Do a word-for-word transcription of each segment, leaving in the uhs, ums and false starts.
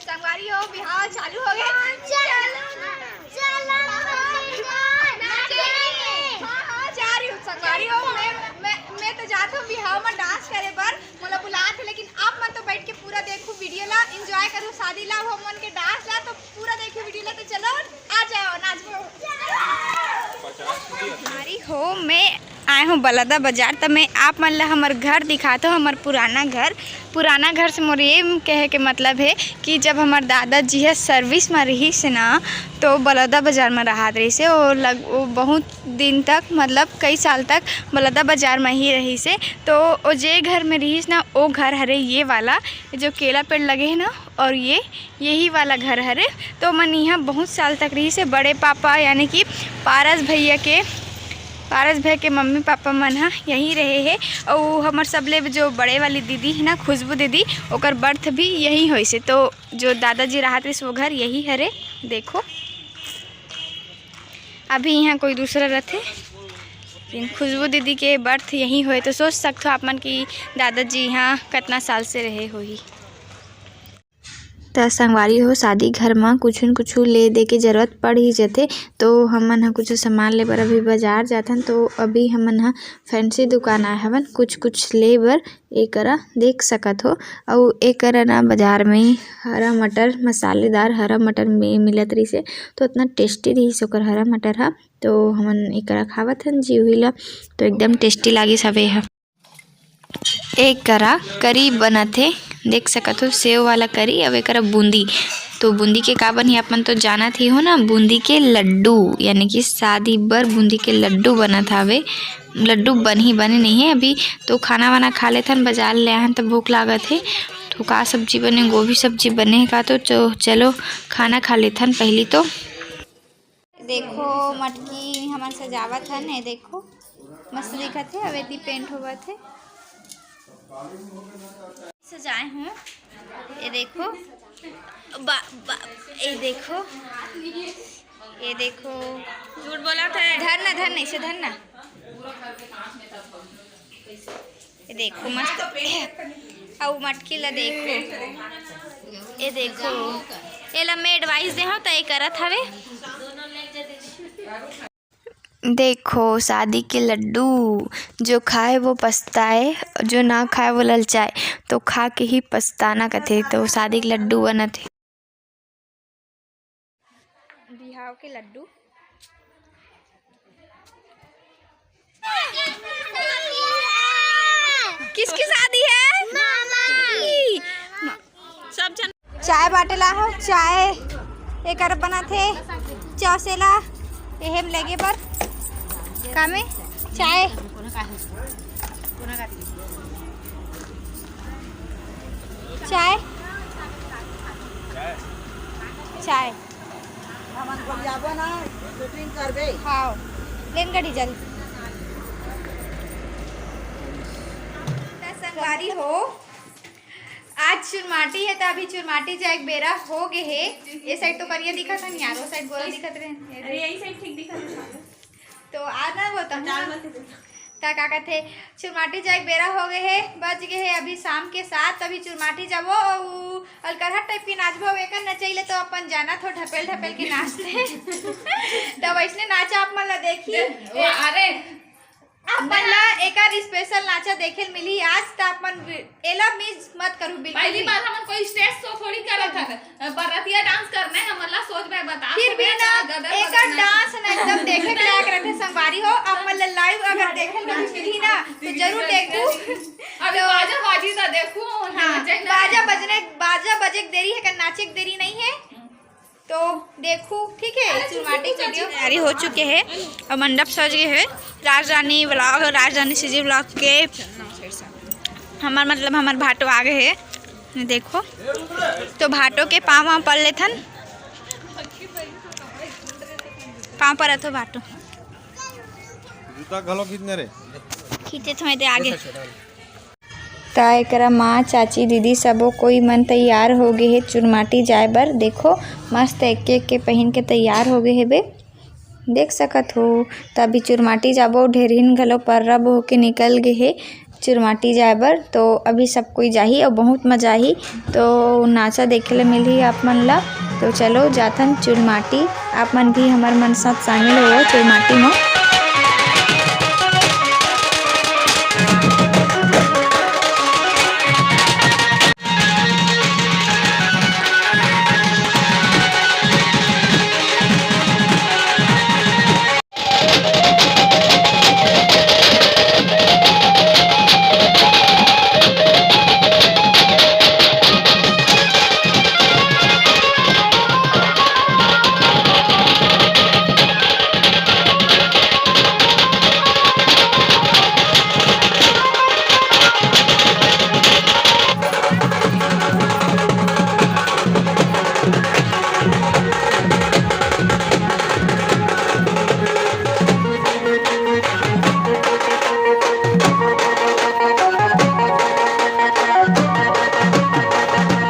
संगवारी हो, बिहाव चालू हो गए। चलो, चलो, हाँ, हाँ, जा रही हूँ संगवारी हो। मैं, मैं, मैं तो जात हूँ बिहाव में डांस करे बर, मोला बुलात है, लेकिन आप मन तो बैठ के पूरा देखो वीडियो ला, एंजॉय करो शादी ला, हम मन के डांस ला, तो पूरा देखो वीडियो ला। तो चलो, आ जाओ, नाचबो। संगवारी हो, मैं आए हूँ बलौदा बाजार, त मैं आप मन ला हमर घर दिखात हूँ, हमर पुराना घर। पुराना घर से मोर ये कहे के मतलब है कि जब हमर दादाजी ह सर्विस में रहिस ना, तो बलौदा बाजार में रहत रहिस हे। वो लग, वो बहुत दिन तक, मतलब कई साल तक बलौदा बाजार में ही रहिस हे। तो वो जे घर में रहिस ना, वो घर हरे ये वाला, जो केला पेड़ लगे है ना, और ये यही वाला घर हरे। तो मन यहाँ बहुत साल तक रहिस हे। बड़े पापा यानी कि पारस भैया के, पारस भैया के मम्मी पापा मन ह यहीं रहे हे। अउ हमर सबले जो बड़े वाली दीदी है ना, खुशबू दीदी, ओकर बर्थ भी यहीं होइस हे। तो जो दादाजी रहत रहिस वो घर यही हरे। देखो, अभी यहाँ कोई दूसरा रथे, लेकिन खुशबू दीदी के बर्थ यहीं होए। तो सोच सकथो आप मन कि दादाजी यहाँ कितना साल से रहे होही। त संगवारी हो, शादी घर म कुछु न कुछु ले दे के जरूरत पड़ ही जथे। तो हमन ह कुछु सामान ले बर अभी बाजार जाथन। तो अभी हमन ह फैंसी दुकान आए हवन कुछ कुछ ले बर। ए करा देख सकत हो, अउ ए करा ना बाजार में हरा मटर, मसालेदार हरा मटर में मिलत रहिस हे, तो इतना टेस्टी रहिस ओकर हरा मटर ह। तो हमन ए करा खावत हन जी उही ला, तो एकदम टेस्टी लागिस हवे ह। एक करा करी बनत हे, देख सकत हो सेव वाला करी, अउ एकरा बूंदी। तो बूंदी के का बनही आप मन तो जानत ही हो ना, बूंदी के लड्डू, यानी कि शादी बर बूंदी के लड्डू बनत हावे। लड्डू बनही, बने नहीं है अभी। तो खाना वाना खा लेथन, बाजार ले आहन त भूख लागत हे। तो का सब्जी बने, गोभी सब्जी बने हे का, तो चो-, चलो खाना खा लेथन पहली तो। देखो मटकी हमन सजावत हन, ये देखो मस्त दिखत हे, अउ एती पेंट होवत हे। सजाए हूँ, ये देखो, बा, बा, ये देखो, ये देखो। झूठ बोला था। धरना, धरना, इसे धरना। ये देखो मस्त, अउ मटकी ला देखो, ये देखो, एला मैं एडवाइस दे हूँ त ये करत हवे। देखो शादी के लड्डू, जो खाए वो पछताए, जो ना खाए वो ललचाए, तो खा के ही पछताना कथे, तो शादी के लड्डू बनत हे। बिहाव के लड्डू। किसकी शादी है? मामा की। सब जन चाय बाटे ला हो, चाय एकर बनत हे, चौसेला एहेम लेगे बर। का में? चाय। चाय। चाय। हमन गोलियाबो ना, shooting करबे। हाँ, लेन गड़ी जल्दी। त संगवारी हो, आज चुरमाटी है, त अभी चुरमाटी जाए के बेरा हो गे हे। ये side तो करिया दिखत हन यार, वो side गोरा दिखत रहे। अरे, यही side ठीक दिखत है। तो आज ना वो तो पचास मत दे। त का कथे, चुरमाटी जाए के बेरा हो गे हे, बज गे हे अभी शाम के सात। अभी चुरमाटी जाबो, अउ अलकरहा type के नाचबो, एकर नचई ले तो अपन जानत हो, ढपेल ढपेल के नाचथे। त वैसने नाचा आप मन ला देखी। अरे, आप मन ला एकर special नाचा देखे ल मिली आज, त आप मन वि-, एला miss मत करू बिल्कुल पहली भी। बार हमन कोई stage show थोड़ी करत हन, बरतिया dance करना है हमन ला, सोच भाई बता फिर भी ना, एकर dance ना एकदम देखे के लायक रहथे संगवारी हो। आप मन ला live अगर देखे ल मिली ना, तो जरूर देखू। अभी तो बाजा बाजी त देखू, हाँ, बाजा बजने, बाजा बजे के देरी है, कर नाचे के देरी नहीं है। तो देखू, ठीक है, चुरमाटी के video तैयारी हो चुके हे अउ मंडप सज गे हे। राजरानी vlog, राजरानी CG vlog के हमर, मतलब, हमर भाटो आ गे हे। देखो, तो भाटो के पाँव वाँव पर लेथन, पाँव परत हो भाटो। जूता घलो खींचने रे। खींचे थोड़े दे आगे। त एकरा माँ, चाची, दीदी सबो कोई मन तैयार हो गे हे चुरमाटी जाए बर। देखो, मस्त एक एक के पहिन के तैयार हो गे हेबे, देख सकत हो। त अभी चुरमाटी जाबो, ढेरहिन घलो पर्रा बोह के निकल गे हे। चुरमाटी जाए बर। तो अभी सब कोई जाही अउ बहुत मजा आही। तो नाचा देखे ले मिलही आप मन ला। तो चलो जाथन चुरमाटी, आप मन भी हमर मन साथ शामिल होवो चुरमाटी म।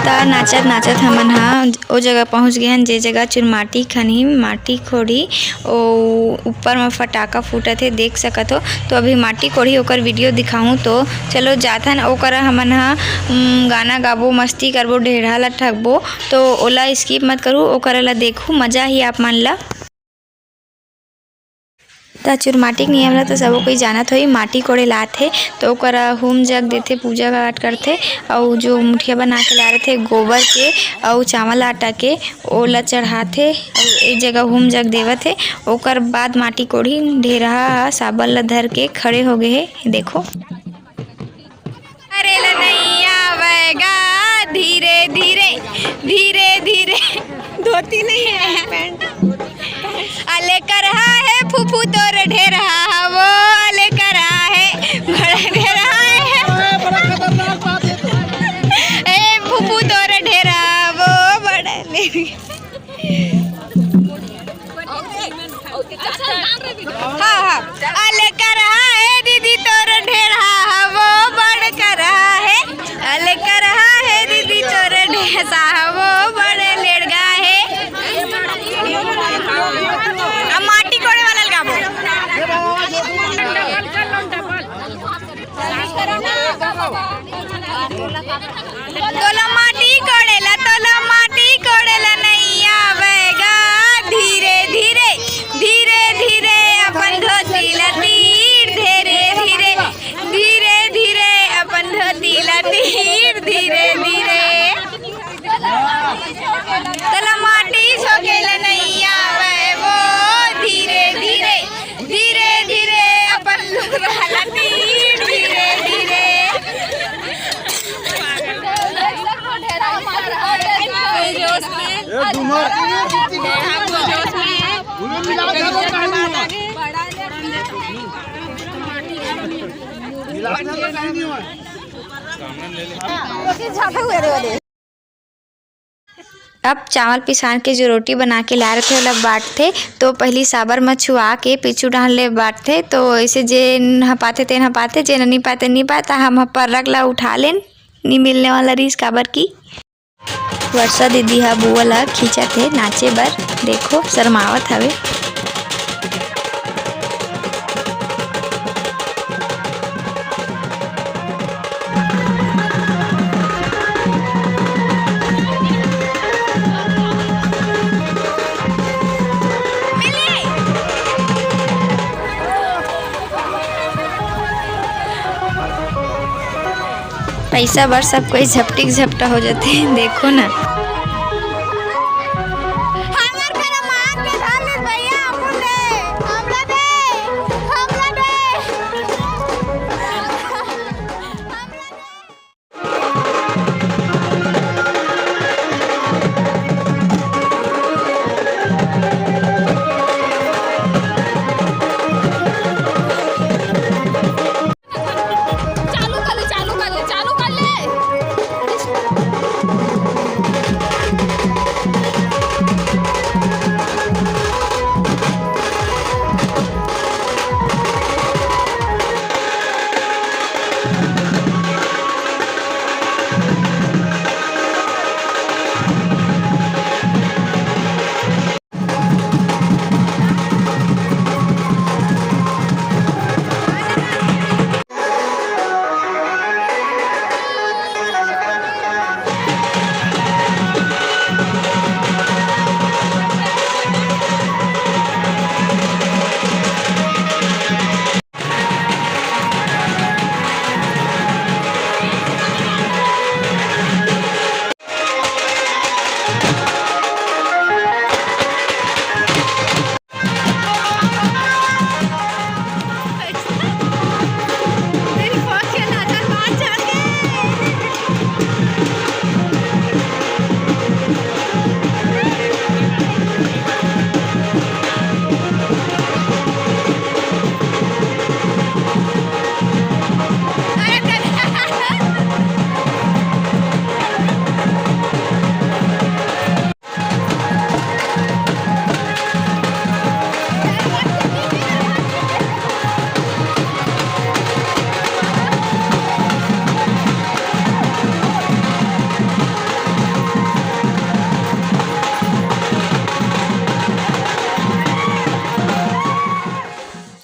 त नाचत नाचत हमन ह ओ जगह पहुंच गे हन, जे जगह चुरमाटी खनही, माटी कोड़ही। ओ ऊपर म फटाका फूटत हे, देख सकत हो। तो अभी माटी कोड़ही, ओकर video दिखाहूं। तो चलो जाथन, ओकर हमन ह, उम, गाना गाबो, मस्ती करबो, ढेढ़ा ल ठगबो। तो ओला skip मत करू, ओकर ला देखू, मजा ही आप मन ला। त चुरमाटी के नियम ल तो सबो कोई जानत होही, माटी कोड़े ल आथे, तो ओकर हूम जग देथे, पूजा पाठ करथे, अउ जो मुठिया बना के लाए रथे गोबर के अउ चावल आटा के, ओला चढ़ाथे, अउ एक जगह हूम जग देवत हे। ओकर बाद माटी कोड़ही, ढेरहा ह साबर ल धर के खड़े हो गे हे, देखो। अरे ल नैया वैगा, धीरे धीरे, धीरे धीरे। धोती नहीं है, पैंट। अले करहा है फूफू तोर ढेरहा हवो, अले करहा है बड़ ढेरहा है। ए फूफू तोर ढेरहा हवो, बड़ ले। हाँ, हाँ। अले करहा है दीदी तोर ढेरहा हवो, बड़ करहा है। अले करहा है दीदी तोर ढेसा हवो, बड़ लेड़गा है। अब माटी कोड़े वाला लगाबो। तोला माटी कोड़े ला, तोला माटी कोड़े ला नैया वैगा। धीरे धीरे, धीरे धीरे अपन धोती ला तीर। धीरे धीरे, धीरे धीरे अपन धोती ला तीर। धीरे धीरे। तोला माटी सोके ले नैया आवे वो। धीरे धीरे, धीरे धीरे अपन लुगरा ला तीर। धीरे धीरे। ए, डूमर। अब चावल पिसान के जो रोटी बना के लाए रथे, ओला बांटथे। तो पहिली साबर म छुआ के पीछू डहान ले बांटथे। तो ऐसे जेन ह पाथे, तेन ह पाथे, जेन ह नी पाथे, नी पाए, त हम ह परक ला उठा लेन, नी मिलने वाला रिहिस, काबर की वर्षा दीदी ह बुआ ला खींचत हे नाचे बर। देखो, शरमावत हवे। पैसा बर सब कोई झपटिक झपटा हो जाथे, देखो ना। हमर करा मार के धर ले भैया, हमला दे, हमला दे, हमला दे। चालू कर ले, चालू कर ले, चालू कर ले।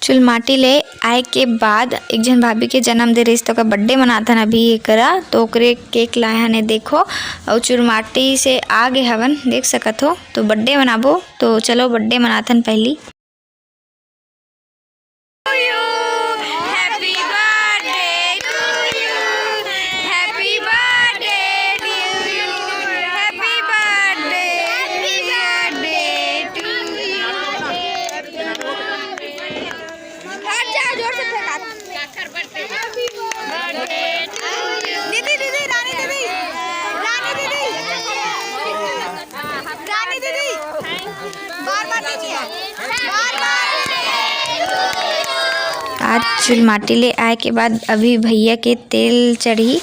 चुलमाटी ले आए के बाद एक झन भाभी के जन्म दे रहिस, तो ओकर बर्थडे मनाथन अभी एकरा, तो ओकरे केक लाए हन, देखो। अउ चुलमाटी से आ गे हवन, देख सकत हो, तो बर्थडे मनाबो। तो चलो बर्थडे मनाथन पहली। Happy birthday to you. Happy birthday to you. Happy birthday. Happy birthday to you. हट जा, जोर से फेंका। दीदी, दीदी, रानी दीदी, रानी दीदी, रानी दीदी, बार बार दीदी, बार बार। आज चुलमाटी ले आए के बाद अभी भैया के तेल चढ़ही,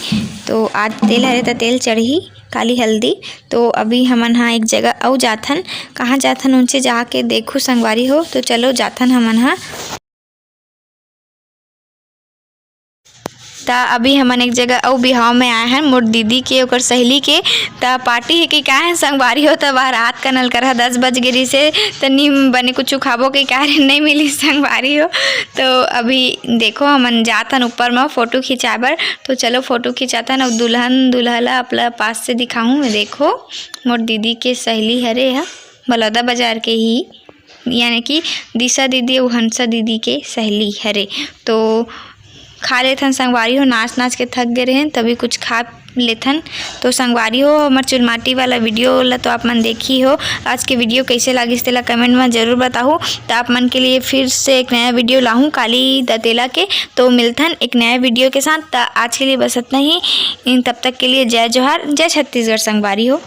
तो आज तेल हरे त तेल चढ़ही, काली हल्दी। तो अभी हमन हा एक जगह अउ जाथन, कहाँ जाथन उनसे जाके देखू संगवारी हो। तो चलो जाथन हमन हा। त अभी हमन एक जगह अउ बिहाव में आए हन, मोर दीदी के, ओकर सहेली के। त पार्टी हे कि का हे संगवारी हो, त बाहर आत कनल करहा दस बज गे रिसे, त नी बने कुछ खाबो के का रे, नहीं मिली संगवारी हो। तो अभी देखो, हमन जात हन ऊपर म फोटो खिंचाए बर। तो चलो फोटो खिंचात हन, अउ दुल्हन दूल्हा ला अपना पास से दिखाहूँ। देखो, मोर दीदी के सहेली हरे ह, बलौदा बाजार के ही, यानी कि दिशा दीदी अउ हंसा दीदी के सहेली हरे। तो खा लेथन संगवारी हो, नाच नाच के थक गे रहेन, तभी कुछ खा लेथन। तो संगवारी हो, हमर चुलमाटी वाला वीडियो ला तो आप मन देखी हो। आज के वीडियो कैसे लागिस तेला कमेंट में जरूर बताहू। तो आप मन के लिए फिर से एक नया वीडियो लाहूँ काली दतेला के। तो मिलथन एक नया वीडियो के साथ। तो आज के लिए बस इतना ही। इन तब तक के लिए जय जोहार, जय छत्तीसगढ़ संगवारी हो।